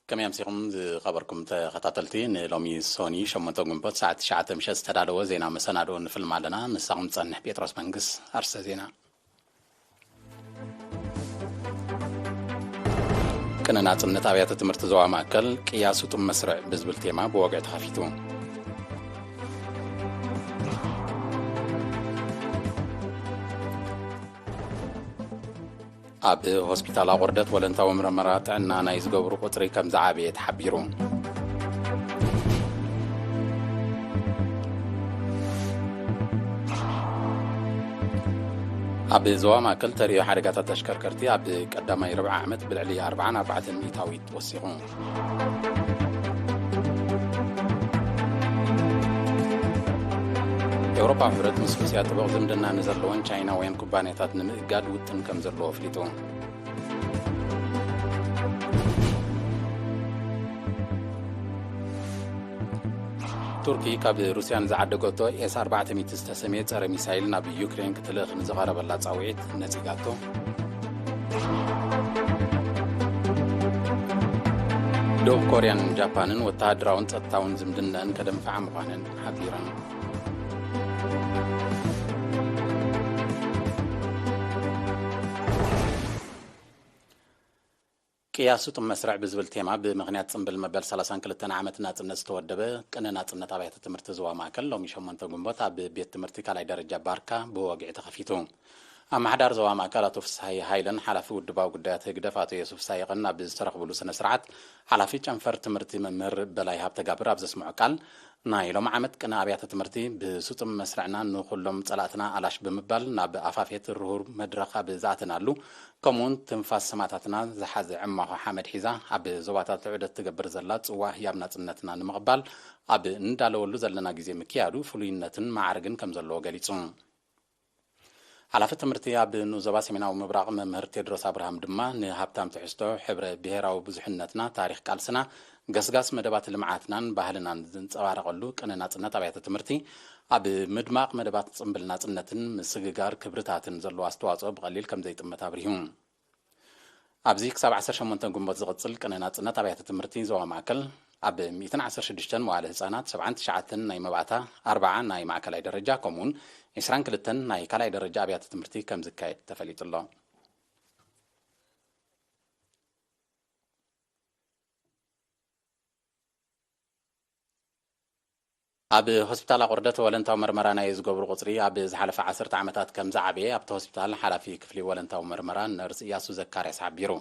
ከመይ ኣምሲኹም ዝኸበርኩም ተኸታተልቲ? ንሎሚ ሶኒ ሸሞንተ ግንቦት ሰዓት ትሽዓተ ምሸት ዝተዳለወ ዜና መሰናድኦ ንፍልም ኣለና። ምሳኹም ዝጸንሕ ጴጥሮስ መንግስ። ኣርስተ ዜና። ቅነ ናጽነት ኣብያተ ትምህርቲ ዞባ ማእከል ቅያ ስጡም መስርዕ ብዝብል ቴማ ብወግዒ ተኸፊቱ። ኣብ ሆስፒታል ኣቑርደት ወለንታዊ ምርመራ ጥዕና ናይ ዝገብሩ ቁጽሪ ከም ዝዓበየ ተሓቢሩ። ኣብ ዞባ ማእከል ተርእዮ ሓደጋታት ተሽከርከርቲ ኣብ ቀዳማይ ርብዓ ዓመት ብልዕሊ ኣርብዓን ኣርባዕተን ሚእታዊት ወሲኹ። ኤውሮፓ ሕብረት ምስ ሩስያ ጥቡቕ ዝምድና ንዘለወን ቻይናውያን ኩባንያታት ንምእጋድ ውጥን ከም ዘለዎ ኣፍሊጡ። ቱርኪ ካብ ሩስያ ንዝዓደገቶ ኤስ ኣርባዕተ ሚእቲ ዝተሰምየ ጸረ ሚሳይል ናብ ዩክሬን ክትልእኽ ንዝቐረበላ ጻውዒት ነጺጋቶ። ደቡብ ኮርያን ጃፓንን ወተሃደራውን ጸጥታውን ዝምድነአን ከደንፍዓ ምዃነን ሓቢረን። ቅያ ስጡም መስርዕ ብዝብል ቴማ ብምኽንያት ጽምብል መበል ሰላሳን ክልተን ዓመት ናጽነት ዝተወደበ ቅነ ናጽነት ኣብያተ ትምህርቲ ዞባ ማእከል ሎሚ ሸሞንተ ግንቦት ኣብ ቤት ትምህርቲ ካልኣይ ደረጃ ባርካ ብወግዒ ተኸፊቱ። ኣመሓዳሪ ዞባ ማእከል ኣቶ ፍስሃየ ሃይለን ሓላፊ ውድባዊ ጉዳያት ህግደፍ ኣቶ የሱፍ ሳይቕን ኣብ ዝተረኽብሉ ስነ ስርዓት፣ ሓላፊ ጨንፈር ትምህርቲ መምህር በላይ ሃብተጋብር ኣብ ዘስምዖ ቃል፣ ናይ ሎም ዓመት ቅነ ኣብያተ ትምህርቲ ብስጡም መስርዕና ንኹሎም ጸላእትና ኣላሽ ብምባል ናብ ኣፋፌት ርሁር መድረኽ ኣብ ዝኣተናሉ፣ ከምኡውን ትንፋስ ሰማእታትና ዝሓዘ ዕማኾ ሓመድ ሒዛ ኣብ ዞባታት ዑደት ትገብር ዘላ ጽዋ ህያብ ናጽነትና ንምቕባል ኣብ እንዳለወሉ ዘለና ግዜ ምክያዱ ፍሉይነትን ማዕርግን ከም ዘለዎ ገሊጹ። ሓላፊ ትምህርቲ ኣብ ንኡስ ዞባ ሰሜናዊ ምብራቕ መምህር ቴድሮስ ኣብርሃም ድማ ንሃብታም ትሕዝቶ ሕብረ ብሄራዊ ብዙሕነትና፣ ታሪኽ ቃልስና፣ ገስጋስ መደባት ልምዓትናን ባህልናን ዝንጸባረቐሉ ቅነ ናጽነት ኣብያተ ትምህርቲ ኣብ ምድማቕ መደባት ጽምብል ናጽነትን ምስግጋር ክብርታትን ዘለዎ ኣስተዋጽኦ ብቐሊል ከም ዘይጥመት ኣብሪሁ። ኣብዚ ክሳብ ዓሰርተ ሸሞንተ ግንቦት ዝቕጽል ቅነ ናጽነት ኣብያተ ትምህርቲ ዞባ ማእከል ኣብ ሚእትን ዓሰርተ ሽዱሽተን መዋእለ ህጻናት፣ ሰብዓን ትሽዓተን ናይ መባእታ፣ ኣርብዓ ናይ ማእከላይ ደረጃ ከምኡውን ዒስራን ክልተን ናይ ካልኣይ ደረጃ ኣብያተ ትምህርቲ ከም ዝካየድ ተፈሊጡ ኣሎ። ኣብ ሆስፒታል ኣቑርደት ወለንታዊ መርመራ ናይ ዝገብሩ ቁጽሪ ኣብ ዝሓለፈ ዓሰርተ ዓመታት ከም ዝዓበየ ኣብቲ ሆስፒታል ሓላፊ ክፍሊ ወለንታዊ መርመራ ነርስ እያሱ ዘካርያስ ሓቢሩ።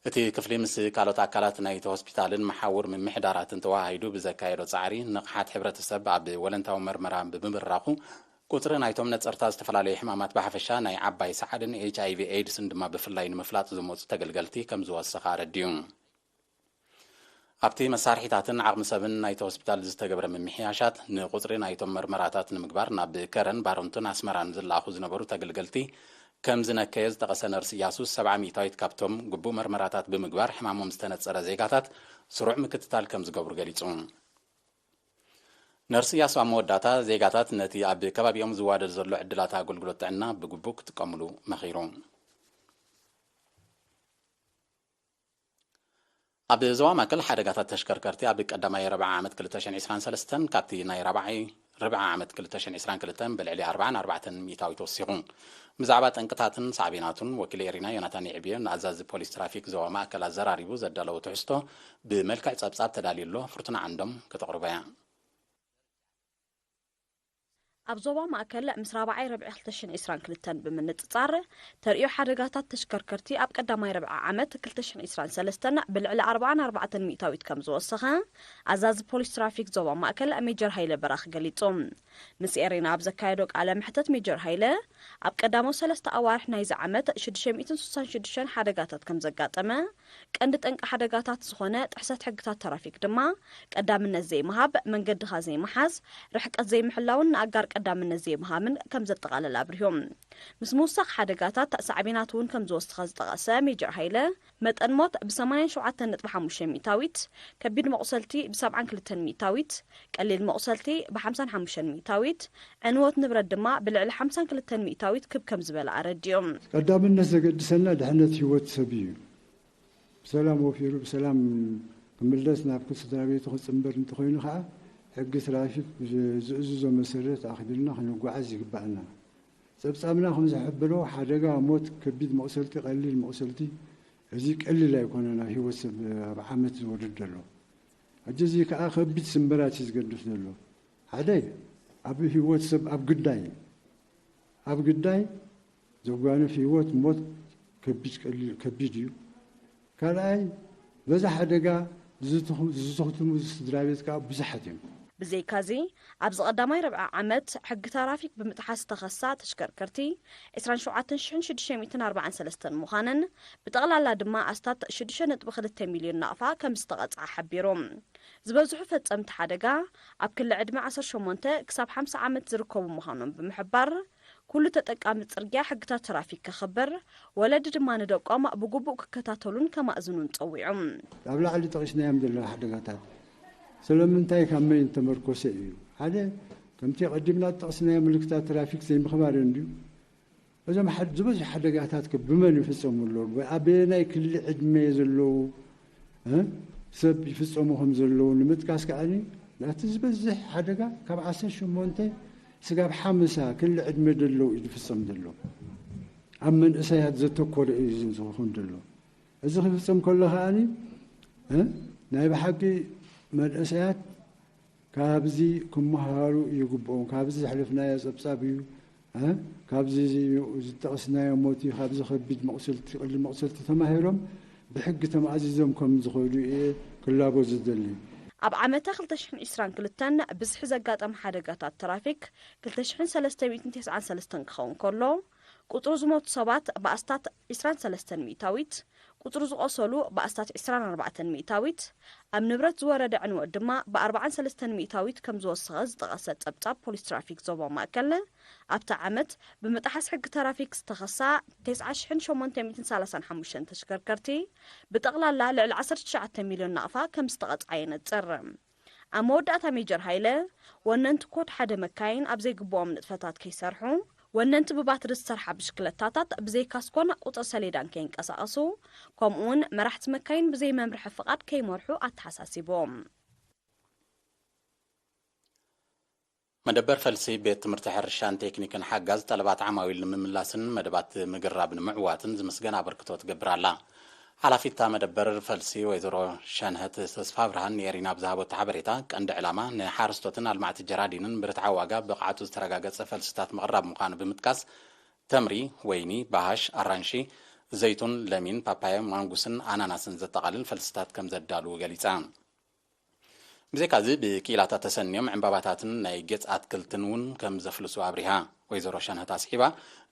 እቲ ክፍሊ ምስ ካልኦት ኣካላት ናይቲ ሆስፒታልን መሓውር ምምሕዳራትን ተወሃሂዱ ብዘካየዶ ጻዕሪ ንቕሓት ሕብረተሰብ ኣብ ወለንታዊ መርመራ ብምብራኹ ቁጽሪ ናይቶም ነጸርታ ዝተፈላለዩ ሕማማት ብሓፈሻ ናይ ዓባይ ሰዓልን ኤች ኣይ ቪ ኤድስን ድማ ብፍላይ ንምፍላጥ ዝመጹ ተገልገልቲ ከም ዝወሰኸ ኣረዲኡ። ኣብቲ መሳርሒታትን ዓቕሚ ሰብን ናይቲ ሆስፒታል ዝተገብረ ምምሕያሻት፣ ንቁጽሪ ናይቶም መርመራታት ንምግባር ናብ ከረን፣ ባረንቱን ኣስመራን ዝለኣኹ ዝነበሩ ተገልገልቲ ከም ዝነከየ ዝጠቐሰ ነርስ እያሱስ፣ ሰብዓ ሚእታዊት ካብቶም ግቡእ መርመራታት ብምግባር ሕማሞም ዝተነጸረ ዜጋታት ስሩዕ ምክትታል ከም ዝገብሩ ገሊጹ። ነርስ እያሱ ኣብ መወዳእታ፣ ዜጋታት ነቲ ኣብ ከባቢኦም ዝዋደድ ዘሎ ዕድላት ኣገልግሎት ጥዕና ብግቡእ ክጥቀምሉ መኺሩ። ኣብ ዞባ ማእከል ሓደጋታት ተሽከርከርቲ ኣብ ቀዳማይ ርብዓ ዓመት ክልተ ሽሕን ዕስራን ሰለስተን ካብቲ ናይ ራብዓይ ርብዓ ዓመት ክልተ ሽሕን ዕስራን ክልተን ብልዕሊ ኣርብዓን ኣርባዕተን ሚእታዊት ወሲኹ። ብዛዕባ ጠንቅታትን ሳዕቤናቱን ወኪል ኤሪና ዮናታን ይዕብዮ ንኣዛዚ ፖሊስ ትራፊክ ዞባ ማእከል ኣዘራሪቡ ዘዳለዎ ትሕዝቶ ብመልክዕ ጸብጻብ ተዳልዩ ኣሎ። ፍርቱና ዓንዶም ከተቕርቦ እያ። ኣብ ዞባ ማእከል ምስ ራብዓይ ርብዒ ክልተ ሽሕን ዕስራን ክልተን ብምንጽጻር፣ ተርእዮ ሓደጋታት ተሽከርከርቲ ኣብ ቀዳማይ ርብዒ ዓመት ክልተ ሽሕን ዕስራን ሰለስተን ብልዕሊ ኣርብዓን ኣርባዕተን ሚእታዊት ከም ዝወሰኸ፣ ኣዛዚ ፖሊስ ትራፊክ ዞባ ማእከል ሜጀር ሃይለ በራኺ ገሊጹ። ምስ ኤሬና ኣብ ዘካየዶ ቃለ መሕተት ሜጀር ሃይለ፣ ኣብ ቀዳሞት ሰለስተ ኣዋርሕ ናይዚ ዓመት ሽዱሽተ ሚእትን ስሳን ሽዱሽተን ሓደጋታት ከም ዘጋጠመ፣ ቀንዲ ጠንቂ ሓደጋታት ዝኾነ ጥሕሰት ሕግታት ትራፊክ ድማ ቀዳምነት ዘይምሃብ፣ መንገድኻ ዘይምሓዝ፣ ርሕቀት ዘይምሕላውን ንኣጋር ቀዳምነት ዘይምሃብን ከም ዘጠቓለለ ኣብሪሆም። ምስ ምውሳኽ ሓደጋታት ሳዕቤናት እውን ከም ዝወሰኸ ዝጠቐሰ ሜጀር ሃይለ፣ መጠን ሞት ብ ሰማንያን ሸውዓተን ነጥቢ ሓሙሽተ ሚእታዊት፣ ከቢድ መቑሰልቲ ብ ሰብዓን ክልተን ሚእታዊት፣ ቀሊል መቑሰልቲ ብ ሓምሳን ሓሙሽተን ሚእታዊት፣ ዕንወት ንብረት ድማ ብልዕሊ ሓምሳን ክልተን ሚእታዊት ክብ ከም ዝበለ ኣረዲኦም። ቀዳምነት ዘገድሰና ድሕነት ህይወት ሰብ እዩ። ብሰላም ወፊሩ ብሰላም ምለስ ናብ ስድራ ቤቱ ክጽንበር እንተኾይኑ ከዓ ሕጊ ትራፊክ ብዝእዝዞ መሰረት ኣኽቢርና ክንጓዓዝ ይግባኣና። ጸብጻብና ከም ዝሕብሮ ሓደጋ ሞት፣ ከቢድ መቑሰልቲ፣ ቀሊል መቑሰልቲ፣ እዚ ቀሊል ኣይኮነን ኣብ ህይወት ሰብ ኣብ ዓመት ዝወርድ ዘሎ። ሕጂ እዚ ከዓ ከቢድ ስንበራት እዩ ዝገድፍ ዘሎ። ሓደ ኣብ ህይወት ሰብ ኣብ ግዳይ ኣብ ግዳይ ዘጓንፍ ህይወት ሞት ከቢድ ቀሊል ከቢድ እዩ። ካልኣይ በዛ ሓደጋ ዝዝተኹ- ዝዝተኽትሙ ስድራ ቤት ከዓ ብዙሓት እዮም። ብዘይካዚ ኣብዚ ቀዳማይ ርብዒ ዓመት ሕጊ ትራፊክ ብምጥሓስ ዝተኸሳ ተሽከርከርቲ ዕስራን ሸውዓተን ሽሕን ሽዱሽተ ሚእትን ኣርባዓን ሰለስተን ምዃነን ብጠቕላላ ድማ ኣስታት ሽዱሽተ ነጥቢ ክልተ ሚልዮን ናቕፋ ከም ዝተቐጽዓ ሓቢሩ። ዝበዝሑ ፈጸምቲ ሓደጋ ኣብ ክሊ ዕድመ ዓሰርተ ሸሞንተ ክሳብ ሓምሳ ዓመት ዝርከቡ ምዃኖም ብምሕባር ኩሉ ተጠቃሚ ጽርግያ ሕግታት ትራፊክ ከኽብር፣ ወለዲ ድማ ንደቆም ብግቡእ ክከታተሉን ከማእዝኑን ጸዊዑ። ኣብ ላዕሊ ጠቒስናዮም ዘለና ሓደጋታት ስለምንታይ ካብ መን ዝተመርኮሰ እዩ? ሓደ ከምቲ ቀዲምና ዝጠቕስናዮ ምልክታት ትራፊክ ዘይምኽባር እንድዩ። እዞም ዝበዝሑ ሓደጋታት ከ ብመን ይፍጸሙ ኣለዉ? ኣበየናይ ክሊ ዕድመ ዘለዉ ሰብ ይፍጸሙ ከም ዘለዉ ንምጥቃስ ከኣ እቲ ዝበዝሕ ሓደጋ ካብ ዓሰርተ ሸሞንተ ስጋብ ሓምሳ ክሊ ዕድመ ዘለዉ እዩ ዝፍጸም ዘሎ። ኣብ መንእሰያት ዘተኮረ እዩ ዝኸውን ዘሎ። እዚ ክፍጸም ከሎ ከኣ ናይ ብሓቂ መንእሰያት ካብዚ ክመሃሩ ይግብኦም። ካብዚ ዘሕለፍናዮ ጸብጻብ እዩ። እ? ካብዚ ዝጠቐስናዮ ሞት እዩ። ካብዚ ከቢድ መቕሰልቲ፣ ቀሊል መቕሰልቲ ተማሂሮም ብሕጊ ተማእዚዞም ከም ዝኸዱ እየ ክላቦ ዝደሊ። ኣብ ዓመተ ክልተ ሽሕን ዕስራን ክልተን ብዝሒ ዘጋጠመ ሓደጋታት ትራፊክ ክልተ ሽሕን ሰለስተ ሚእትን ተስዓን ሰለስተን ክኸውን ከሎ፣ ቁጽሪ ዝሞቱ ሰባት ብኣስታት ዕስራን ሰለስተን ሚእታዊት፣ ቁጽሪ ዝቖሰሉ ብኣስታት ዕስራን ኣርባዕተን ሚእታዊት፣ ኣብ ንብረት ዝወረደ ዕንወት ድማ ብኣርባዓን ሰለስተን ሚእታዊት ከም ዝወሰኸ ዝጠቐሰ ጸብጻብ ፖሊስ ትራፊክ ዞባ ማእከል፣ ኣብቲ ዓመት ብምጥሓስ ሕጊ ተራፊክ ዝተኸሳ ተስዓ ሽሕን ሸሞንተ ሚእትን ሰላሳን ሓሙሽተን ተሽከርከርቲ ብጠቕላላ ልዕሊ ዓሰርተ ትሽዓተ ሚልዮን ናቕፋ ከም ዝተቐጽዓ የነጽር። ኣብ መወዳእታ ሜጀር ሃይለ፣ ወነንቲ ኮድ ሓደ መካይን ኣብ ዘይግብኦም ንጥፈታት ከይሰርሑ፣ ወነንቲ ብባትሪ ዝሰርሓ ብሽክለታታት ብዘይ ካስኮን ቁጽሪ ሰሌዳን ከይንቀሳቐሱ፣ ከምኡውን መራሕቲ መካይን ብዘይ መምርሒ ፍቓድ ከይመርሑ ኣተሓሳሲቡ። መደበር ፈልሲ ቤት ትምህርቲ ሕርሻን ቴክኒክን ሓጋዝ ጠለባት ዓማዊል ንምምላስን መደባት ምግራብ ንምዕዋትን ዝምስገን ኣበርክቶ ትገብር ኣላ። ሓላፊት እታ መደበር ፈልሲ ወይዘሮ ሸንሀት ተስፋ ብርሃን ንኤሪና ብዝሃበቶ ሓበሬታ፣ ቀንዲ ዕላማ ንሓረስቶትን ኣልማዕቲ ጀራዲንን ብርትዓዊ ዋጋ ብቕዓቱ ዝተረጋገጸ ፈልስታት ምቕራብ ምዃኑ ብምጥቃስ፣ ተምሪ፣ ወይኒ፣ ባሃሽ፣ ኣራንሺ፣ ዘይቱን፣ ለሚን፣ ፓፓያ፣ ማንጉስን ኣናናስን ዘጠቓልል ፈልስታት ከም ዘዳልዉ ገሊጻ። ብዘይካዚ ብክኢላታት ተሰንዮም ዕምባባታትን ናይ ጌጽ ኣትክልትን እውን ከም ዘፍልሱ ኣብሪሃ። ወይዘሮ ሸንሀት ኣስዒባ፣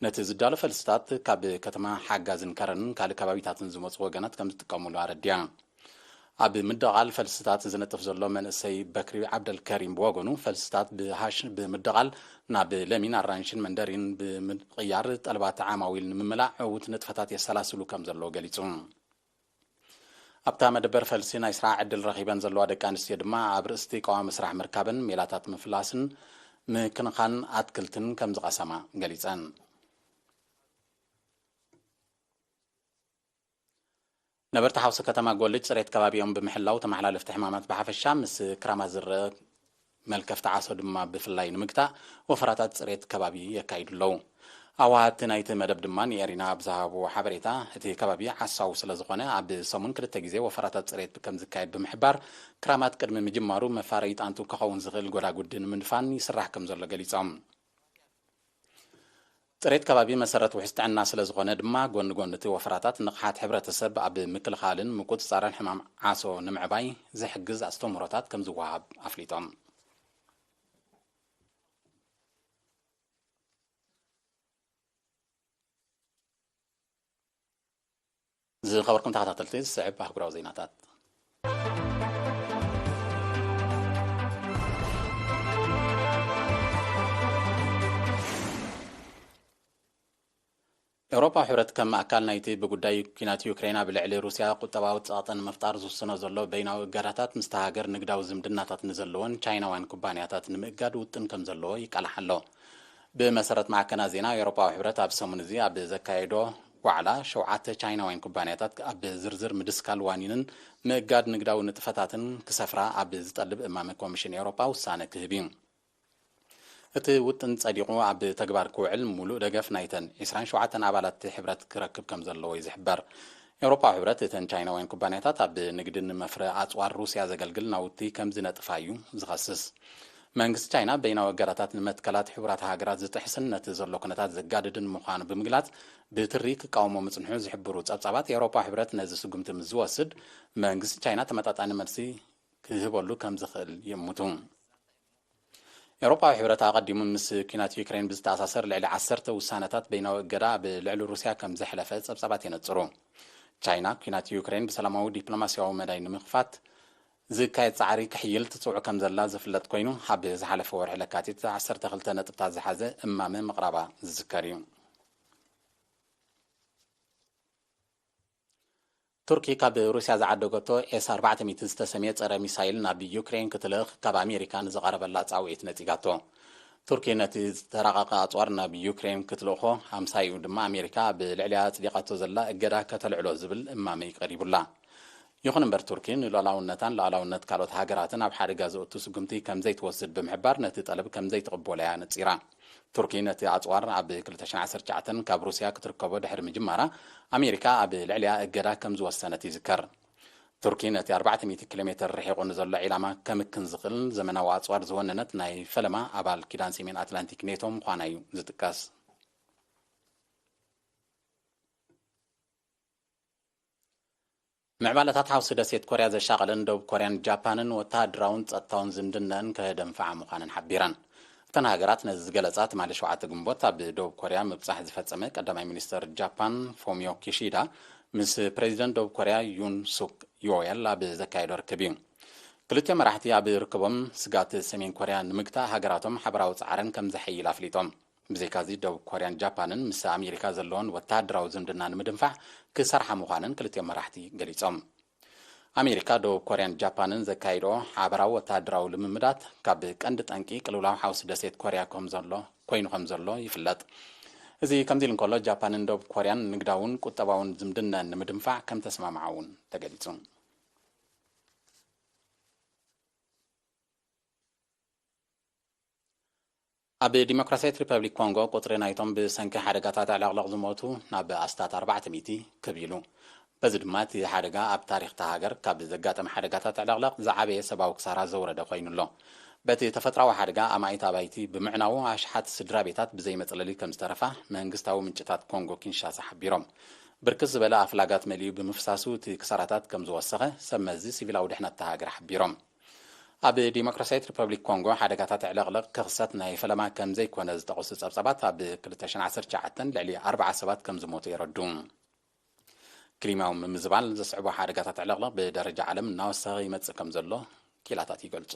ነቲ ዝዳሎ ፈልስታት ካብ ከተማ ሓጋዝን ከረንን ካልእ ከባቢታትን ዝመጹ ወገናት ከም ዝጥቀሙሉ ኣረዲያ። ኣብ ምድቓል ፈልስታት ዝነጥፍ ዘሎ መንእሰይ በክሪ ዓብደልከሪም ብወገኑ፣ ፈልስታት ብሃሽ ብምድቓል ናብ ለሚን፣ ኣራንሽን መንደሪን ብምቕያር ጠለባት ዓማዊል ንምምላእ ዕዉት ንጥፈታት የሰላስሉ ከም ዘሎ ገሊጹ። ኣብታ መደበር ፈልሲ ናይ ስራሕ ዕድል ረኺበን ዘለዋ ደቂ ኣንስትዮ ድማ ኣብ ርእስቲ ቀዋሚ ስራሕ ምርካብን ሜላታት ምፍላስን ምክንኻን ኣትክልትን ከም ዝቐሰማ ገሊጸን። ነበርቲ ሓውሲ ከተማ ጎልጅ ጽሬት ከባቢኦም ብምሕላው ተመሓላለፍቲ ሕማማት ብሓፈሻ ምስ ክራማት ዝረአ መልከፍቲ ዓሶ ድማ ብፍላይ ንምግታእ ወፈራታት ጽሬት ከባቢ የካይዱ ኣለዉ። ኣዋሃድቲ ናይቲ መደብ ድማ ንኤሪና ኣብ ዝሃብዎ ሓበሬታ፣ እቲ ከባቢ ዓሳዊ ስለ ዝኾነ ኣብ ሰሙን ክልተ ግዜ ወፈራታት ጽሬት ከም ዝካየድ ብምሕባር፣ ክራማት ቅድሚ ምጅማሩ መፋረዪ ጣንጡ ክኸውን ዝኽእል ጎዳጉዲ ንምድፋን ይስራሕ ከም ዘሎ ገሊጾም። ጽሬት ከባቢ መሰረት ውሕስ ጥዕና ስለ ዝኾነ ድማ፣ ጎኒ ጎኒ እቲ ወፈራታት ንቕሓት ሕብረተሰብ ኣብ ምክልኻልን ምቁጽጻርን ሕማም ዓሶ ንምዕባይ ዝሕግዝ ኣስተምህሮታት ከም ዝወሃብ ኣፍሊጦም። ዝኸበርኩም ተኸታተልቲ፣ ዝስዕብ ኣህጉራዊ ዜናታት። ኤውሮጳዊ ሕብረት ከም ኣካል ናይቲ ብጉዳይ ኲናት ዩክሬን ኣብ ልዕሊ ሩስያ ቁጠባዊ ጸቕጢ ንምፍጣር ዝውስኖ ዘሎ በይናዊ እገዳታት፣ ምስታ ሃገር ንግዳዊ ዝምድናታት ንዘለወን ቻይናውያን ኩባንያታት ንምእጋድ ውጥን ከም ዘለዎ ይቃላሕ ኣሎ። ብመሰረት ማዕከናት ዜና፣ ኤውሮጳዊ ሕብረት ኣብ ሰሙን እዚ ኣብ ዘካየዶ ዋዕላ ሸውዓተ ቻይናውያን ኩባንያታት ኣብ ዝርዝር ምድስካል ዋኒንን ምእጋድ ንግዳዊ ንጥፈታትን ክሰፍራ ኣብ ዝጠልብ እማመ ኮሚሽን ኤውሮጳ ውሳነ ክህብ እዩ። እቲ ውጥን ጸዲቑ ኣብ ተግባር ክውዕል ሙሉእ ደገፍ ናይተን ዕስራን ሸውዓተን ኣባላት ሕብረት ክረክብ ከም ዘለዎ እዩ ዝሕበር። ኤውሮጳዊ ሕብረት እተን ቻይናውያን ኩባንያታት ኣብ ንግድን መፍረ ኣጽዋር ሩስያ ዘገልግል ናውቲ ከም ዝነጥፋ እዩ ዝኸስስ። መንግስቲ ቻይና በይናዊ እገዳታት ንመትከላት ሕቡራት ሃገራት ዝጥሕስን ነቲ ዘሎ ኩነታት ዘጋድድን ምዃኑ ብምግላጽ፣ ብትሪ ክቃወሞ ምጽንሑ ዝሕብሩ ጸብጻባት፣ ኤውሮጳዊ ሕብረት ነዚ ስጉምቲ ምስ ዝወስድ፣ መንግስቲ ቻይና ተመጣጣኒ መልሲ ክህበሉ ከም ዝኽእል ይእምቱ። ኤውሮጳዊ ሕብረት ኣቐዲሙ ምስ ኲናት ዩክሬን ብዝተኣሳሰር ልዕሊ ዓሰርተ ውሳነታት በይናዊ እገዳ ኣብ ልዕሊ ሩስያ ከም ዘሕለፈ ጸብጻባት የነጽሩ። ቻይና ኲናት ዩክሬን ብሰላማዊ ዲፕሎማስያዊ መዳይ ንምኽፋት ዝካየድ ጻዕሪ ክሕይል ትጽውዕ ከም ዘላ ዝፍለጥ ኮይኑ፣ ኣብ ዝሓለፈ ወርሒ ለካቲት ዓሰርተ ክልተ ነጥብታት ዝሓዘ እማመ ምቕራባ ዝዝከር እዩ። ቱርኪ ካብ ሩስያ ዝዓደገቶ ኤስ ኣርባዕተ ሚእቲ ዝተሰምየ ጸረ ሚሳይል ናብ ዩክሬን ክትልእኽ ካብ ኣሜሪካ ንዝቐረበላ ጻውዒት ነጺጋቶ። ቱርኪ ነቲ ዝተራቐቐ ኣጽዋር ናብ ዩክሬን ክትልእኾ፣ ኣምሳይኡ ድማ ኣሜሪካ ኣብ ልዕሊኣ ኣጽዲቓቶ ዘላ እገዳ ከተልዕሎ ዝብል እማመ እዩ ቀሪቡላ። ይኹን እምበር፣ ቱርኪ ንሉዓላውነታን ሉዓላውነት ካልኦት ሃገራትን ኣብ ሓደጋ ዘእቱ ስጉምቲ ከም ዘይትወስድ ብምሕባር፣ ነቲ ጠለብ ከም ዘይትቕበሎ እያ ነጺራ። ቱርኪ ነቲ ኣጽዋር ኣብ ክልተ ሽሕን ዓሰርተ ትሽዓተን ካብ ሩስያ ክትርከቦ ድሕሪ ምጅማራ፣ ኣሜሪካ ኣብ ልዕሊኣ እገዳ ከም ዝወሰነት ይዝከር። ቱርኪ ነቲ ኣርባዕተ ሚእቲ ኪሎ ሜትር ርሒቑ ንዘሎ ዒላማ ከምክን ዝኽእል ዘመናዊ ኣጽዋር ዝወነነት ናይ ፈለማ ኣባል ኪዳን ሰሜን ኣትላንቲክ ኔቶ ምዃና እዩ ዝጥቀስ። ምዕባለታት ሓውሲ ደሴት ኮርያ ዘሻቐለን ደቡብ ኮርያን ጃፓንን ወተሃደራውን ጸጥታውን ዝምድነን ከደንፍዓ ምዃነን ሓቢረን። እተን ሃገራት ነዚ ዝገለጻ ትማሊ ሸውዓተ ግንቦት ኣብ ደቡብ ኮርያ ምብጻሕ ዝፈጸመ ቀዳማይ ሚኒስተር ጃፓን ፎሚዮ ኪሺዳ ምስ ፕሬዚደንት ደቡብ ኮርያ ዩን ሱክ ዮኤል ኣብ ዘካየዶ ርክብ እዩ። ክልቲኦም መራሕቲ ኣብ ርክቦም ስጋት ሰሜን ኮርያ ንምግታእ ሃገራቶም ሓበራዊ ጻዕረን ከም ዘሐይል ኣፍሊጦም። ብዘይካዚ ደቡብ ኮርያን ጃፓንን ምስ ኣሜሪካ ዘለወን ወተሃደራዊ ዝምድና ንምድንፋዕ ክሰርሓ ምዃነን ክልቲኦም መራሕቲ ገሊጾም። ኣሜሪካ፣ ደቡብ ኮርያን ጃፓንን ዘካይድኦ ሓበራዊ ወተሃደራዊ ልምምዳት ካብ ቀንዲ ጠንቂ ቅልውላው ሓውሲ ደሴት ኮርያ ከም ዘሎ ኮይኑ ከም ዘሎ ይፍለጥ። እዚ ከምዚ ኢሉ እንከሎ፣ ጃፓንን ደቡብ ኮርያን ንግዳውን ቁጠባውን ዝምድነን ንምድንፋዕ ከም ተስማምዓ እውን ተገሊጹ። ኣብ ዲሞክራሲያዊት ሪፐብሊክ ኮንጎ ቁጽሪ ናይቶም ብሰንኪ ሓደጋታት ዕለቕለቕ ዝሞቱ ናብ ኣስታት ኣርባዕተ ሚእቲ ክብ ኢሉ። በዚ ድማ እቲ ሓደጋ ኣብ ታሪኽ እታ ሃገር ካብ ዘጋጠመ ሓደጋታት ዕለቕለቕ ዝዓበየ ሰብኣዊ ክሳራ ዘውረደ ኮይኑ ኣሎ። በቲ ተፈጥራዊ ሓደጋ ኣማኢት ኣባይቲ ብምዕናዉ ኣሽሓት ስድራ ቤታት ብዘይ መጽለሊ ከም ዝተረፋ መንግስታዊ ምንጭታት ኮንጎ ኪንሻሳ ሓቢሮም። ብርክት ዝበለ ኣፍላጋት መሊኡ ብምፍሳሱ እቲ ክሳራታት ከም ዝወሰኸ ሰብ መዚ ሲቪላዊ ድሕነት እታ ሃገር ሓቢሮም። ኣብ ዲሞክራሲያዊት ሪፐብሊክ ኮንጎ ሓደጋታት ዕለቕለቕ ክኽሰት ናይ ፈለማ ከም ዘይኮነ ዝጠቐሱ ጸብጻባት፣ ኣብ ክልተ ሽሕን ዓሰርተ ትሽዓተን ልዕሊ ኣርብዓ ሰባት ከም ዝሞቱ የረዱ። ክሊማዊ ምምዝባል ዘስዕቦ ሓደጋታት ዕለቕለቕ ብደረጃ ዓለም እናወሰኸ ይመጽእ ከም ዘሎ ኪላታት ይገልጹ።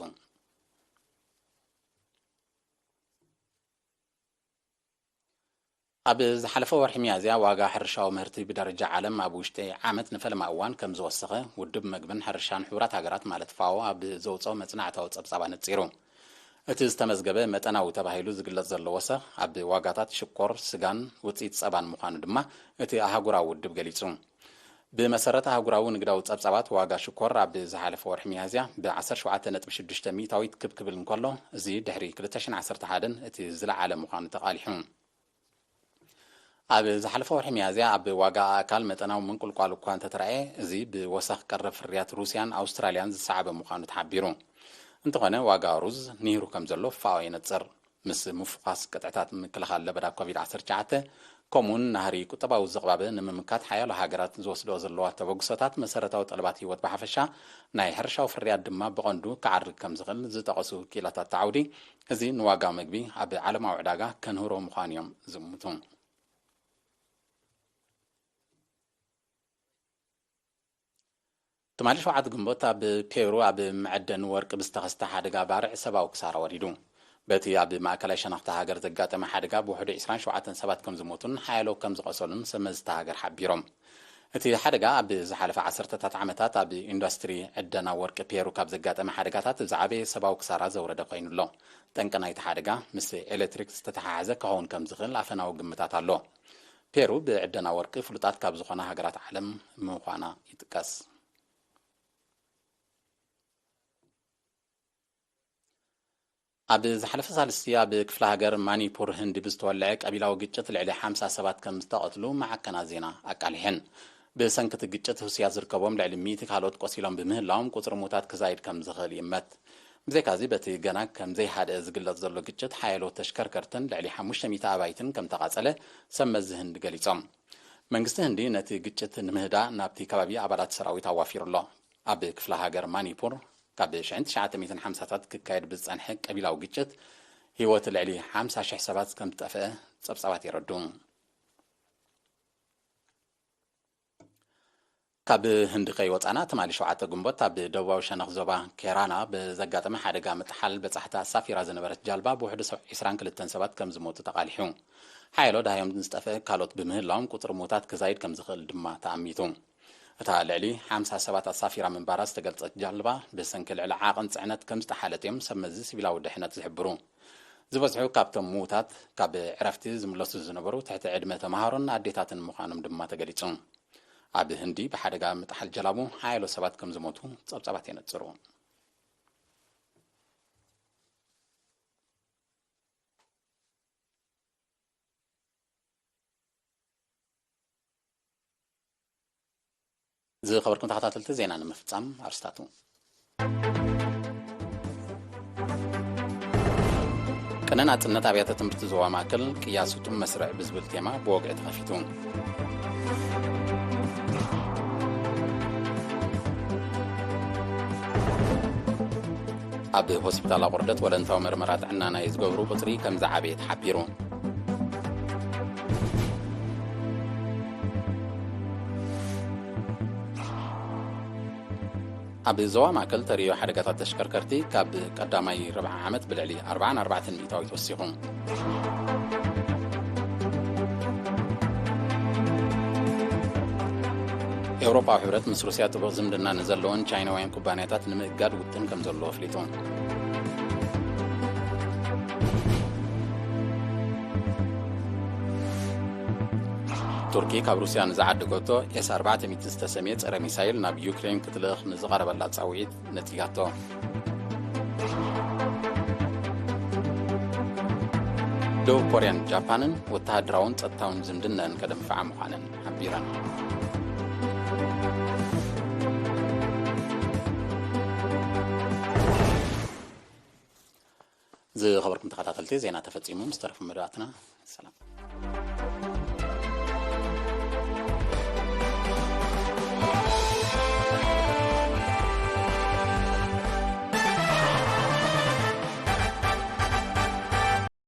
ኣብ ዝሓለፈ ወርሒ ሚያዝያ ዋጋ ሕርሻዊ ምህርቲ ብደረጃ ዓለም ኣብ ውሽጢ ዓመት ንፈለማ እዋን ከም ዝወሰኸ ውድብ መግብን ሕርሻን ሕቡራት ሃገራት ማለት ፋኦ ኣብ ዘውፅኦ መጽናዕታዊ ጸብጻብ ኣነጺሩ። እቲ ዝተመዝገበ መጠናዊ ተባሂሉ ዝግለጽ ዘሎ ወሰኽ ኣብ ዋጋታት ሽኮር፣ ስጋን ውጽኢት ጸባን ምዃኑ ድማ እቲ ኣህጉራዊ ውድብ ገሊጹ። ብመሰረት ኣህጉራዊ ንግዳዊ ጸብጻባት ዋጋ ሽኮር ኣብ ዝሓለፈ ወርሒ ሚያዝያ ብ ዓሰርተ ሸውዓተ ነጥቢ ሽዱሽተ ሚእታዊት ክብ ክብል እንከሎ፣ እዚ ድሕሪ ክልተ ሽሕን ዓሰርተ ሓደን እቲ ዝለዓለ ምዃኑ ተቓሊሑ። ኣብ ዝሓለፈ ወርሒ ሚያዝያ ኣብ ዋጋ ኣእካል መጠናዊ ምንቁልቋል እኳ እንተተራእየ፣ እዚ ብወሰኽ ቀረብ ፍርያት ሩስያን ኣውስትራልያን ዝሰዓበ ምዃኑ ተሓቢሩ። እንተኾነ ዋጋ ሩዝ ንሂሩ ከም ዘሎ ፋኦ የነጽር። ምስ ምፍኳስ ቅጥዕታት ምክልኻል ለበዳ ኮቪድ ዓሰርተ ትሽዓተ፣ ከምኡውን ናህሪ ቁጠባዊ ዝቕባበ ንምምካት ሓያሎ ሃገራት ዝወስድኦ ዘለዋ ተበግሶታት መሰረታዊ ጠለባት ህይወት ብሓፈሻ ናይ ሕርሻዊ ፍርያት ድማ ብቐንዱ ክዓርግ ከም ዝኽእል ዝጠቐሱ ክኢላታት እቲ ዓውዲ፣ እዚ ንዋጋ መግቢ ኣብ ዓለማዊ ዕዳጋ ከንህሮ ምዃኑ እዮም ዝእምቱ። ትማሊ ሸውዓተ ግንቦት ኣብ ፔሩ ኣብ መዐደኒ ወርቂ ብዝተኸስተ ሓደጋ ባርዕ ሰብኣዊ ክሳራ ወሪዱ። በቲ ኣብ ማእከላይ ሸነኽቲ ሃገር ዘጋጠመ ሓደጋ ብውሕዱ ዕስራን ሸውዓተን ሰባት ከም ዝሞቱን ሓያሎ ከም ዝቐሰሉን ሰብ መዚ እታ ሃገር ሓቢሮም። እቲ ሓደጋ ኣብ ዝሓለፈ ዓሰርተታት ዓመታት ኣብ ኢንዱስትሪ ዕደና ወርቂ ፔሩ ካብ ዘጋጠመ ሓደጋታት ዝዓበየ ሰብኣዊ ክሳራ ዘውረደ ኮይኑ ኣሎ። ጠንቂ ናይቲ ሓደጋ ምስ ኤሌክትሪክ ዝተተሓሓዘ ክኸውን ከም ዝኽእል ኣፈናዊ ግምታት ኣሎ። ፔሩ ብዕደና ወርቂ ፍሉጣት ካብ ዝኾና ሃገራት ዓለም ምዃና ይጥቀስ። ኣብ ዝሓለፈ ሳልስቲ ኣብ ክፍለ ሃገር ማኒፑር ህንዲ ብዝተወልዐ ቀቢላዊ ግጭት ልዕሊ ሓምሳ ሰባት ከም ዝተቐትሉ ማዕከናት ዜና ኣቃሊሐን። ብሰንኪ እቲ ግጭት ህውስያ ዝርከቦም ልዕሊ ሚእቲ ካልኦት ቆሲሎም ብምህላዎም ቁጽሪ ሙታት ክዛይድ ከም ዝኽእል ይእመት። ብዘይካዚ በቲ ገና ከም ዘይሃደአ ዝግለጽ ዘሎ ግጭት ሓያሎ ተሽከርከርትን ልዕሊ ሓሙሽተ ሚእቲ ኣባይትን ከም ተቓጸለ ሰብ መዚ ህንዲ ገሊጾም። መንግስቲ ህንዲ ነቲ ግጭት ንምህዳእ ናብቲ ከባቢ ኣባላት ሰራዊት ኣዋፊሩ ኣሎ። ኣብ ክፍለ ሃገር ማኒፑር ካብ ሽሕን ትሽዓተ ሚእትን ሓምሳታት ክካየድ ብዝጸንሐ ቀቢላዊ ግጭት ህይወት ልዕሊ ሓምሳ ሽሕ ሰባት ከም ዝጠፍአ ጸብጻባት የረዱ። ካብ ህንዲ ከይወጻና ትማሊ ሸውዓተ ግንቦት ኣብ ደቡባዊ ሸነኽ ዞባ ኬራና ብዘጋጠመ ሓደጋ ምጥሓል በጻሕቲ ኣሳፊራ ዝነበረት ጃልባ ብውሕዱ ሰብ ዒስራን ክልተን ሰባት ከም ዝሞቱ ተቓሊሑ። ሓያሎ ደሃዮም ዝጠፍአ ካልኦት ብምህላዎም ቁጽሪ ሙታት ክዛይድ ከም ዝኽእል ድማ ተኣሚቱ። እታ ልዕሊ ሓምሳ ሰባት ኣሳፊራ ምንባራ ዝተገልጸት ጃልባ ብሰንኪ ልዕሊ ዓቐን ጽዕነት ከም ዝጠሓለት እዮም ሰብ መዚ ሲቪላዊ ድሕነት ዝሕብሩ። ዝበዝሑ ካብቶም ምዉታት ካብ ዕረፍቲ ዝምለሱ ዝነበሩ ትሕቲ ዕድመ ተምሃሮን ኣዴታትን ምዃኖም ድማ ተገሊጹ። ኣብ ህንዲ ብሓደጋ ምጥሓል ጀላቡ ሓያሎ ሰባት ከም ዝሞቱ ጸብጻባት የነጽሩ። ዝኸበርኩም ተኸታተልቲ ዜና ንምፍጻም ኣርስታቱ። ቅነ ናጽነት ኣብያተ ትምህርቲ ዞባ ማእከል ቅያ ስጡም መስርዕ ብዝብል ቴማ ብወግዒ ተኸፊቱ። ኣብ ሆስፒታል ኣቑርደት ወለንታዊ መርመራ ጥዕና ናይ ዝገብሩ ቁጽሪ ከም ዝዓበየ ተሓቢሩ። ኣብ ዞባ ማእከል ተርእዮ ሓደጋታት ተሽከርከርቲ ካብ ቀዳማይ ርብዓ ዓመት ብልዕሊ ኣርብዓን ኣርባዕተን ሚእታዊት ወሲኹ። ኤውሮጳዊ ሕብረት ምስ ሩስያ ጥቡቕ ዝምድና ንዘለዎን ቻይናውያን ኩባንያታት ንምእጋድ ውጥን ከም ዘለዎ ኣፍሊጡ። ቱርኪ ካብ ሩስያ ንዝዓደገቶ ኤስ ኣርባዕተ ሚእቲ ዝተሰምየ ጸረ ሚሳይል ናብ ዩክሬን ክትልእኽ ንዝቐረበላ ጻውዒት ነጺጋቶ። ደቡብ ኮርያን ጃፓንን ወተሃደራውን ጸጥታውን ዝምድነን ከደንፍዓ ምዃነን ሓቢረን። ዝኸበርኩም ተኸታተልቲ፣ ዜና ተፈጺሙ። ምስ ተረፉ መደባትና ሰላም።